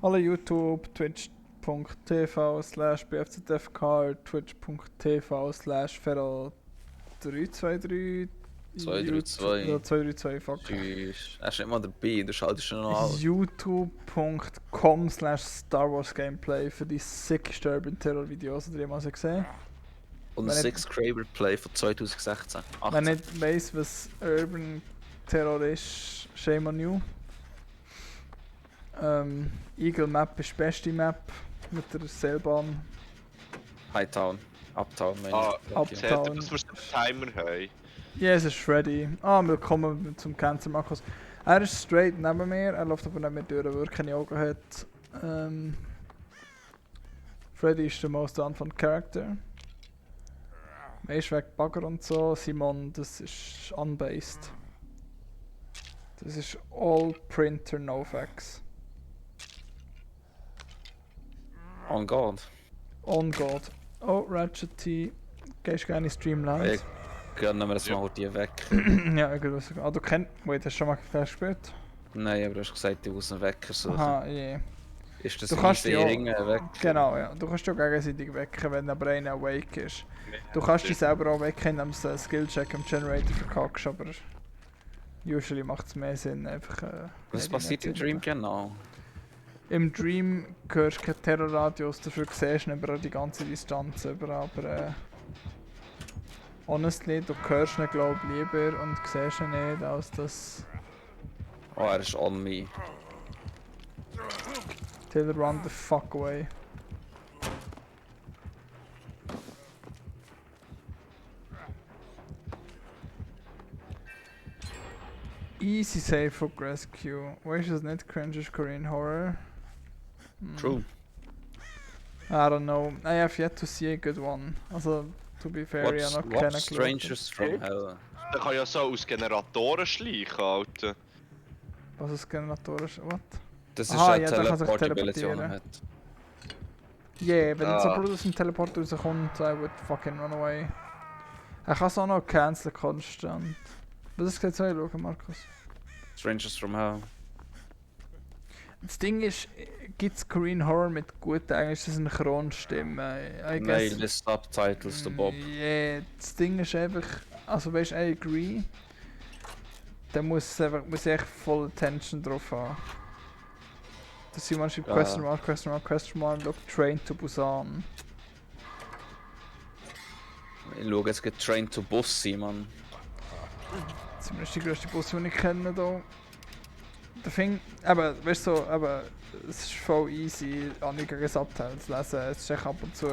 Alle YouTube, twitch.tv/bfzfk, twitch.tv/ferro323, 232. 232, fuck. Tschüss. Er ist nicht mal dabei, du schaltest schon noch an. youtube.com/Star Wars Gameplay für die sicksten Urban Terror Videos, die ihr jemals gesehen. Und Wenn Six Craver Play von 2016. Wer nicht weiss, was Urban Terror ist, shame on you. Eagle Map ist die beste Map mit der Seilbahn. Hightown. Uptown, meine ich. Uptown. dass wir einen Timer haben. Ja, es ist ready. Willkommen zum Cancer Markus. Er ist straight neben mir, er läuft aber nicht mehr durch, weil er keine Augen hat. Freddy ist der most unfun Character. Er ist weg Bagger und so. Simon, das ist unbased. Das ist all printer, no facts. On God. On God. Oh, Ratchet T. Gehst gerne in Streamland? Können wir das mal hier weg? Ja, irgendwas. Ah, du kennst. Wait, hast du schon mal gespielt? Nein, aber du hast gesagt, du aus dem Wecker suchen. Aha, yeah. Ist das Du kannst easy, die auch- irgendwie weg? Genau, ja. Du kannst dich auch gegenseitig wecken, wenn aber einer awake ist. Du kannst dich selber auch wecken, indem du einen Skillcheck am Generator verkackst, aber usually macht es mehr Sinn, einfach... Was passiert im Dream genau? Im Dream hörst du keine Terrorradios, dafür siehst du über die ganze Distanz über, aber honestly, du hörst ihn glaub ich lieber und siehst ihn nicht, als das... Oh, er ist on me. Till run the fuck away. Easy save for rescue. Weißt du, es nicht cringe ist Korean Horror? True. I don't know. I have yet to see a good one. Also, to be fair, ich habe noch keine What's geschaut. Strangers from Hell? Der kann ja so aus Generatoren schleichen, Alter. Was ist Generatoren? What? Das ist Aha, eine ja, der kann sich Teleportability, die er teleportieren. hat. Yeah, wenn jetzt Ah. aber aus dem Teleport rauskommt, I would fucking run away. Er kann es auch noch canceln konstant. Was ist jetzt schauen, Markus? Strangers from Hell. Das Ding ist, gibt es Korean Horror mit guten englischen Synchronstimmen? I Nein, guess. die Subtitles, der Bob. Yeah, das Ding ist einfach, also weißt du, I agree. Da muss ich echt voll Attention drauf haben. Das Simon schreibt Ja. question mark, look, Train to Busan. Ich schaue jetzt geht Train to Bussi, Mann. Das ist die grösste Bus, die ich kenne hier. Der Ding, aber weißt du, aber es ist voll easy, andere Subtitles zu lesen. Es ist echt ab und zu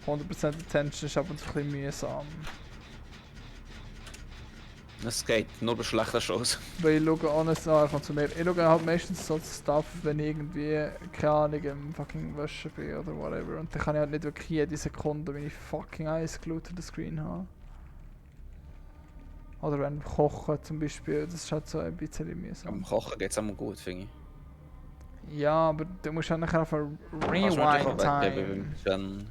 100% Attention, ist ab und zu ein bisschen mühsam. Es geht, nur bei schlechten Shows. Weil ich schaue honest einfach zu mir. Ich schaue halt meistens so Stuff, wenn ich irgendwie, keine Ahnung, im fucking Waschen bin oder whatever. Und dann kann ich halt nicht wirklich jede Sekunde meine fucking Eyes glued den Screen haben. Oder wenn ich koche zum Beispiel, das ist halt so ein bisschen mühsam. Am Kochen geht es immer gut, finde ich. Ja, aber du musst ja nachher einfach Kannst du mir dich Rewind auch weggeben Time. beim Jen?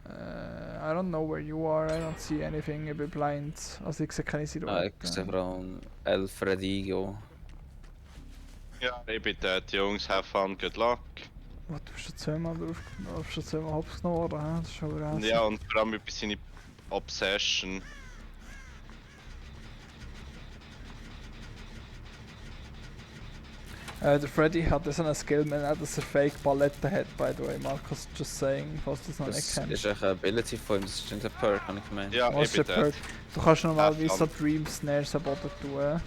I don't know where you are, I don't see anything, ich bin blind. Also ich sehe keine Ah, Silhouette. ich sehe vor allem El Fredigo. Ja, ich bin dort, Jungs, have fun, good luck. Was, du bist schon zweimal hops genommen worden, hä? Das ist schon wieder Ja, und vor allem über seine Obsession. Der Freddy hat so einen Skill, dass er Fake Paletten hat, by the way, Markus, just saying, falls du das noch nicht Das kennst. ist echt eine Ability von ihm, das ist nicht ein Perk, habe ich gemeint. Ja, Was ich ist bin der dort. Perk? Du kannst normalerweise so Verdammt. Dream Snares am Boden tun,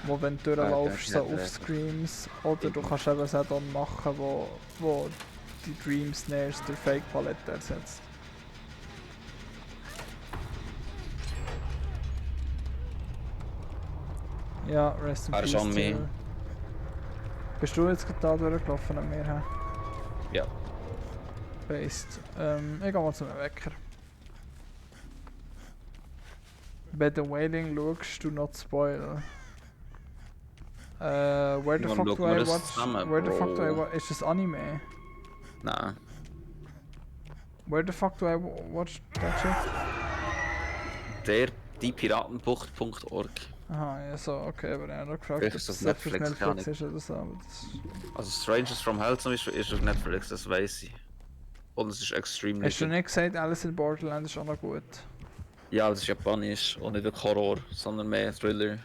wo wenn du durchlaufst, so ja, Offscreams, oder du kannst eben ein Add-on machen, wo die Dream Snares durch Fake Palette ersetzt. Ja, rest in Er peace. ist on me. Till. Bist du jetzt gerade da durchgelaufen an mir? He? Ja. Based. Ich geh mal zum Wecker. Bei The Wailing schaust du not spoil. Where the Warum fuck schauen do wir I das watch? zusammen, Where the fuck do I Bro? watch? Ist das Anime? Nein. Where the fuck do I watch that shit? Der diepiratenbucht.org. Aha, ja so, okay, aber er hat noch gefragt, Vielleicht ob ist das es auf Netflix, keine Netflix ist oder so, aber das... Also Strangers from Hell zum Beispiel ist auf Netflix, das weiß ich. Und es ist extremely Hast du good. nicht gesagt, Alice in Borderland ist auch noch gut? Ja, das ist japanisch und nicht wirklich Horror, sondern mehr Thriller.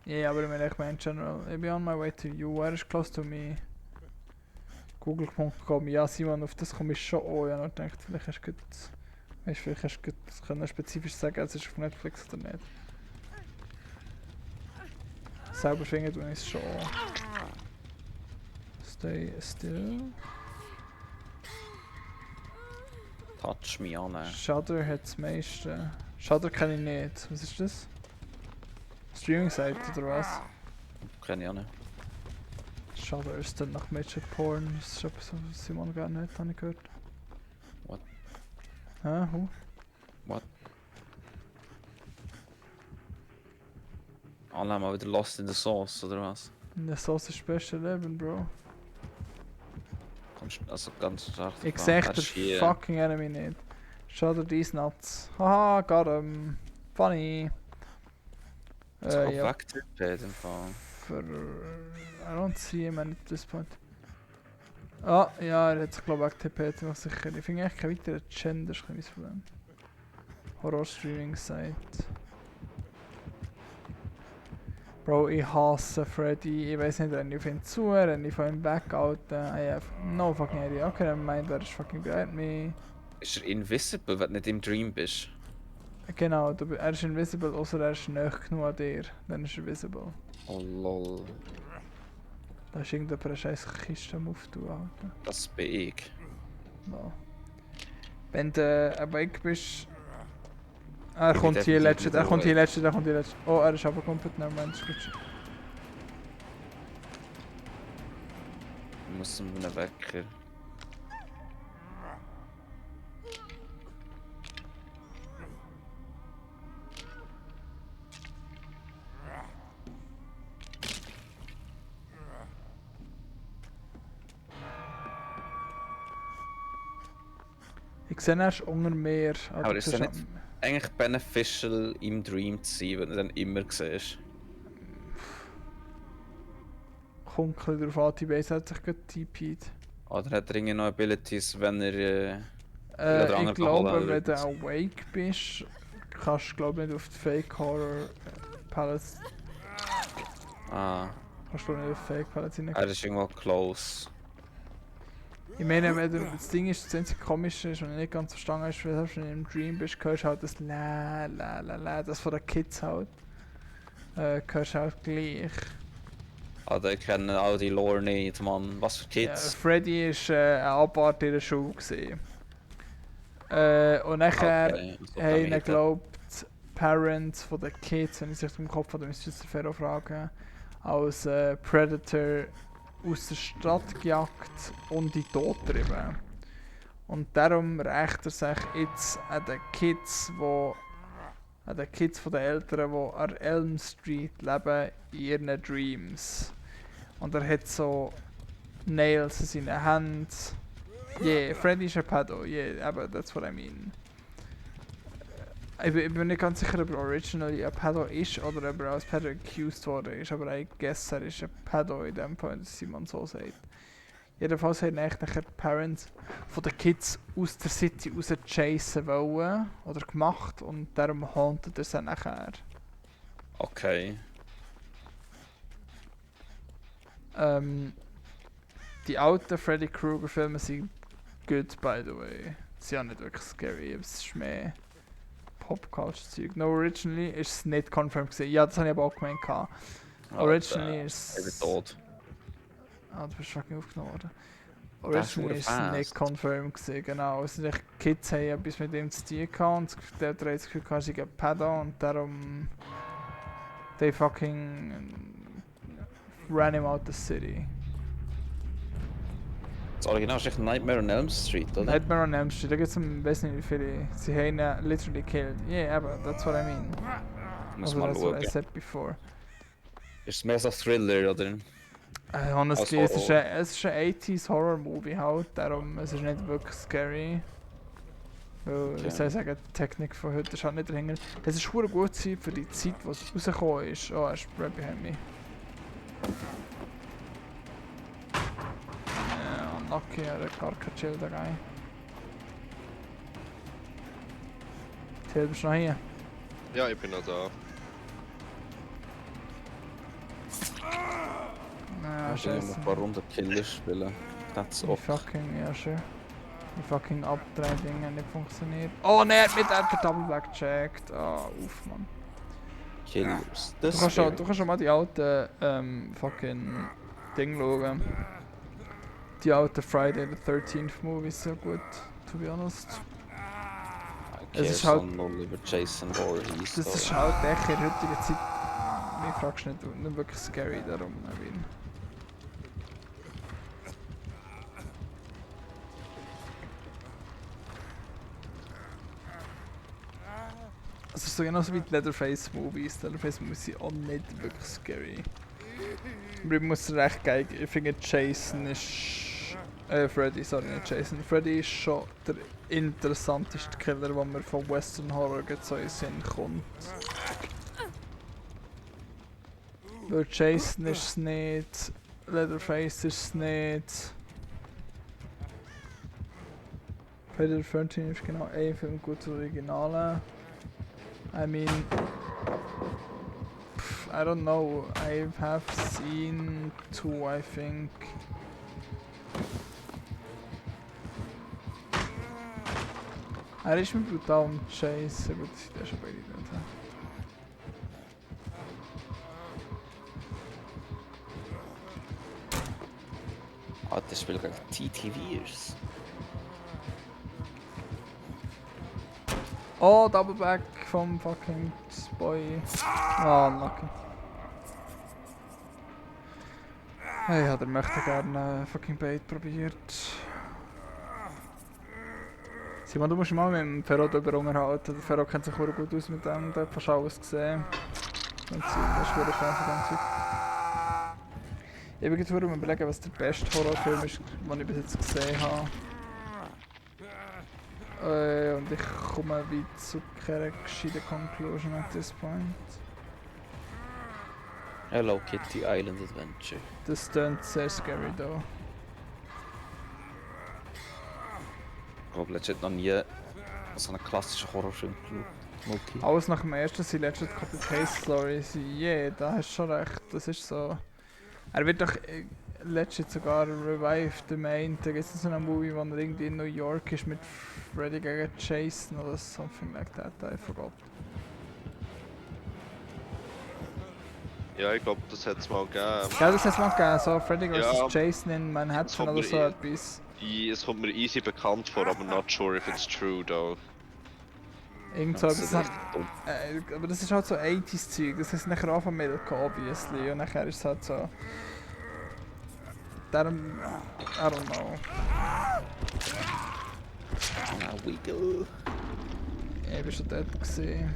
Ja, aber ich meine, in general, ich bin on my way to you, where is close to me? Google.com, ja Simon, auf das komme ich schon an. Ich habe noch gedacht, vielleicht hast du gut, weißt, vielleicht hast du gut können spezifisch sagen, es ist auf Netflix oder nicht. Selber finden tue ich es schon an. Stay still. Touch me an. Shudder hat das meiste. Shudder kenne ich nicht. Was ist das? Streaming-Seite oder was? Keine Ahnung. Shudder ist dann nach Major Porn. Das ist etwas, was Simon gar nicht, habe ich gehört. What? Hä? Who? Alle haben mal wieder Lost in the Sauce, oder was? Der Sauce ist Special Leben, Bro. Kommst also ganz stark. Ich sehe den fucking Enemy nicht. Shudder these nuts. Haha, got him. Funny. Das kommt Ja. weg, der im Fall. I don't see him at this point. Ah, ja, er hat sich glaube ich weggetippt, was sicher. Ich finde eigentlich kein weiterer Gender, das ist ein bisschen mein Problem. Horror-Streaming-Site. Bro, ich hasse Freddy. Ich weiß nicht, renne ich auf ihn zu, renne ich von ihm weg, Alter. I have no fucking idea. Okay, never mind, er ist fucking behind me. Ist er invisible, wenn du nicht im Dream bist? Genau, er ist invisible, außer er ist nahe genug an dir. Dann ist er visible. Oh lol. Da ist irgendjemand eine scheiß Kiste am Auftun, Alter. Das bin ich. No. Wenn du awake bist... Er kommt hier definitiv letzte, er kommt hier awake. letzte, er kommt hier letzte. Oh, er ist aber komplett nevermind, ist gut. Ich muss einen Wecker. Ich sehe erst unter mir. Aber ist er nicht eigentlich beneficial im Dream zu sein, wenn du dann immer siehst? Kommt ein bisschen darauf an, die Base hat sich gerade TP'd. Oder hat er irgendwie noch Abilities, wenn er... Oder Ich andere glaube, Beholder wenn du oder awake bist, kannst du glaube nicht auf die Fake Horror Palace. Ah, Kannst du nicht auf die Fake Palace rein. er ist irgendwo close. Ich meine, wenn du, das Ding ist, das einzige Komische ist, wenn du nicht ganz verstanden hast, wenn du im Dream bist, hörst du halt das La La La La, das von den Kids halt. Hörst du halt gleich. Also ich kenne all die Lore nicht, Mann. Was für Ja, Kids? Freddy war eine Abwart in der Schule. Gewesen. Und nachher Okay, also haben damit, glaubt Parents von den Kids, wenn ich sich im Kopf habe, müsste ich jetzt Ferro fragen, als Predator aus der Stadt gejagt und in den Tod getrieben. Und darum rächt er sich jetzt an den Kids, von den Eltern, die an Elm Street leben, in ihren Dreams. Und er hat so Nails in seinen Händen. Yeah, Freddy ist ein Pedo, yeah, aber that's what I mean. Ich bin nicht ganz sicher, ob er originally ein Pedo ist oder ob er als Pedo accused worden ist, aber ich guess er ist ein Pedo in dem Fall, dass Simon so sagt. Jedenfalls haben eigentlich nachher die Parents von den Kids aus der City raus chasen wollen oder gemacht und darum hauntet er sie nachher. Okay. Die alten Freddy Krueger Filme sind good, by the way. Sie sind auch nicht wirklich scary, aber es ist mehr Pop-Culture-Zeug. No, originally ist es nicht confirmed gewesen. Ja, das habe ich aber auch gemeint. Originally ist Ich bin es... tot. Ah, du bist fucking aufgenommen worden. Das ist Originally ist es fast. nicht confirmed gewesen, genau. Also die Kids haben etwas mit ihm zu tun gehabt und der hat das Gefühl gehabt, sie sind Pedo und darum... They fucking... ran him out the city. Das Original ist echt Nightmare on Elm Street, oder? Nightmare on Elm Street, da gibt es weiß nicht wie viele. Sie haben ihn literally killed. Yeah, aber that's what I mean. Muss Also mal that's what I schauen. said before. Ist es mehr so Thriller, oder? Honestly, Als es ist ein 80s Horror Movie halt, darum es ist nicht wirklich scary. Weil ich soll sagen, die Technik von heute ist halt nicht dahinter. Es ist verdammt gut für die Zeit, was rausgekommen ist. Oh, er ist right behind me. Ja, unlucky, er hat gar kein Chill da rein. Till, bist du noch hier? Ja, ich bin noch da. Ja, Ich will noch scheiße. ein paar Runden Killer spielen. That's Die all. fucking, ja sure. Die fucking Abdreh-Dinge nicht funktioniert. Oh ne, er hat mit der Double Back gecheckt. Ah, uff, Mann. Killers. Du Das kannst schon mal die alten fucking Ding schauen. Die alten Friday the 13th Movies so gut, to be honest. Es ist halt- null über Jason Voorhees. Das ist halt echt in der heutigen Zeit. Mich fragst du nicht wirklich scary darum, I mean. Es ist so genauso wie die Leatherface Movies. Die Leatherface Movies sind auch nicht wirklich scary. Aber ich muss recht geben, ich finde Jason ist... Freddy, sorry, nicht Jason. Freddy ist schon der interessanteste Killer, der mir von Western Horror so in den Sinn kommt. Weil Jason ist es nicht, Leatherface ist es nicht. Friday the 13th ist genau ein Film gut zu Originalen. I mean, I don't know. I have seen two, I think. Er ist mir brutal am Chase, gut, dass ich den schon beide nicht habe. Ah, das Spiel gegen TTVers. Oh, Double Back vom fucking Boy. Ah, unlucky. Hey, ja, der möchte gerne fucking Bait probiert. Simon, du musst dich mal mit dem Ferro drüber unterhalten. Der Ferro kennt sich auch gut aus mit dem, der hat fast alles gesehen. Und sie ist schwierig Fan von dem Zeug. Ich bin gerade am überlegen, was der beste Horrorfilm ist, den ich bis jetzt gesehen habe. Und ich komme wie zu keiner gescheiten Conclusion at this point. Hello Kitty Island Adventure. Das klingt sehr scary da. Ich glaube, letztens noch nie so einen klassischen Horrorfilm geschaut. Okay. Alles nach dem ersten sind letzte Copy-Paste-Stories. Yeah, da hast du schon recht. Das ist so. Er wird doch letztens sogar revived. Im einen, da gibt es so einen Movie, wo er irgendwie in New York ist mit Freddy gegen Jason oder something like that. I forgot. Ja, ich glaube, das hat es mal gegeben. Ja, das hat's mal gegeben. So Freddy vs. Ja. Jason in Manhattan oder so etwas. Es kommt mir easy bekannt vor, aber not sure if it's true though. Irgend so Das etwas. ist echt dumm. Aber das ist halt so 80s Zeug. Das heißt nachher auch von Milka, obviously. Und nachher ist es halt so. Darum. I don't know. Now we go. Ich war schon dort gesehen.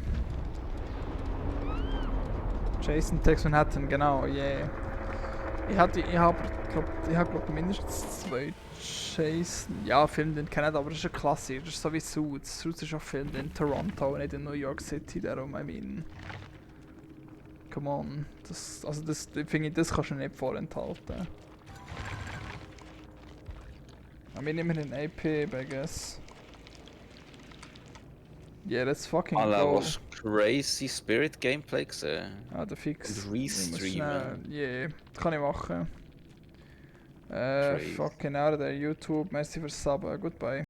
Jason Takes Manhattan, genau, yeah. Ich hab mindestens 2 Jason. Ja, Filme, den kennen, aber das ist ein Klassiker. Das ist so wie Suits. Suits ist auch Film in Toronto, nicht in New York City, darum, I mean. Come on. Das finde ich, das kannst du nicht vorenthalten. I mean, immerhin AP, I guess. Yeah, let's fucking Alle go. was crazy Spirit Gameplay gesehen. Ah, der Fix. Und restreamen. Yeah, das kann ich machen. Crazy. Fucking out of there, YouTube. Merci fürs Subben. Goodbye.